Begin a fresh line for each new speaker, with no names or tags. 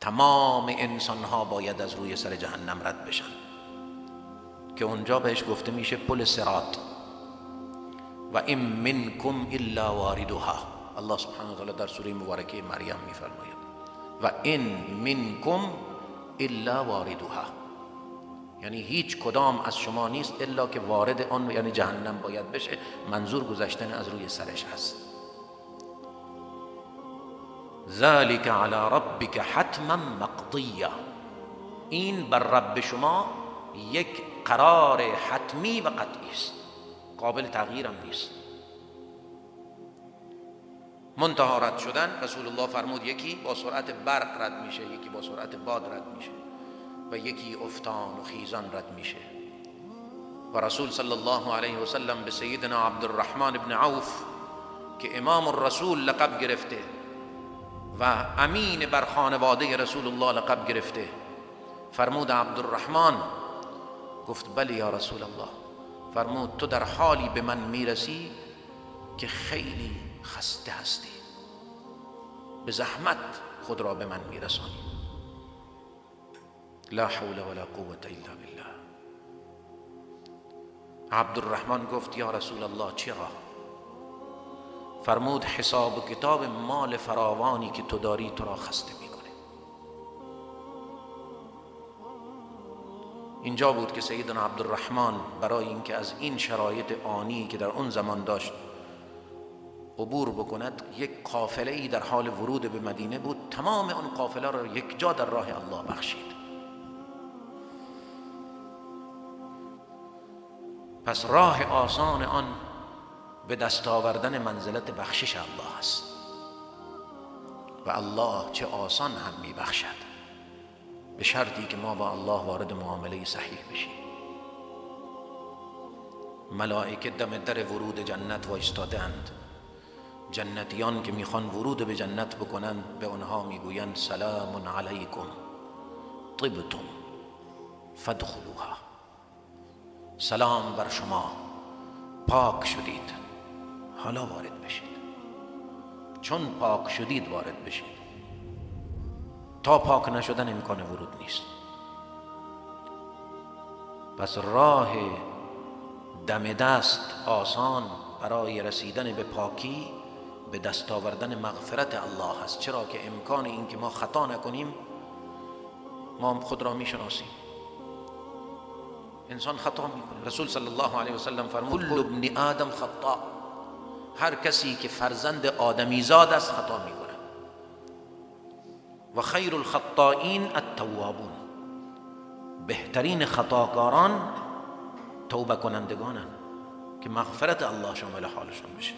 تمام انسان ها باید از روی سر جهنم رد بشن که اونجا بهش گفته میشه پل صراط. و این منکم الا واردها. الله سبحانه و تعالی در سوره مبارکه مریم میفرماید و این منکم الا واردها، یعنی هیچ کدام از شما نیست الا که وارد آن، یعنی جهنم باید بشه. منظور گذشتن از روی سرش هست. ذلك على ربك حتما مقضیه، این بر رب شما یک قرار حتمی و قطعی است، قابل تغییرم نیست. منتها رد شدن، رسول الله فرمود یکی با سرعت برق رد میشه، یکی با سرعت باد رد میشه و یکی افتان و خیزان رد میشه. و رسول صلی الله علیه و سلم به سیدنا عبدالرحمن ابن عوف که امام الرسول لقب گرفته و امین بر خانواده رسول الله لقب گرفته، فرمود عبدالرحمن، گفت بله یا رسول الله. فرمود تو در حالی به من میرسی که خیلی خسته هستی، به زحمت خود را به من میرسانی. لا حول ولا قوة الا بالله. عبدالرحمن گفت یا رسول الله چرا؟ فرمود حساب و کتاب مال فراوانی که تو داری تو را خسته میکنه. اینجا بود که سیدنا عبدالرحمن برای اینکه از این شرایط آنی که در اون زمان داشت عبور بکند، یک قافله ای در حال ورود به مدینه بود، تمام اون قافله را یک جا در راه الله بخشید. پس راه آسان آن به دست آوردن منزلت بخشش الله است و الله چه آسان هم می بخشد، به شرطی که ما با الله وارد معامله صحیح بشیم. ملائکه دم در ورود جنت وایستاده‌اند. جنتیان که میخوان ورود به جنت بکنند به آنها میگویند سلام علیکم طبتم فادخلوها، سلام بر شما، پاک شدید، حالا وارد بشید. چون پاک شدید وارد بشید، تا پاک نشدن امکان ورود نیست. پس راه دم دست آسان برای رسیدن به پاکی به دست آوردن مغفرت الله است، چرا که امکان این که ما خطا نکنیم، ما خود را میشناسیم، انسان خطا میکنه. رسول صلی الله علیه و سلم فرمود کل ابن آدم خطا، هر کسی که فرزند آدمیزاد است خطا میکنه. و خیر الخطائین التوابون، بهترین خطاکاران توبه کنندگانند که مغفرت الله شامل حالشون بشه.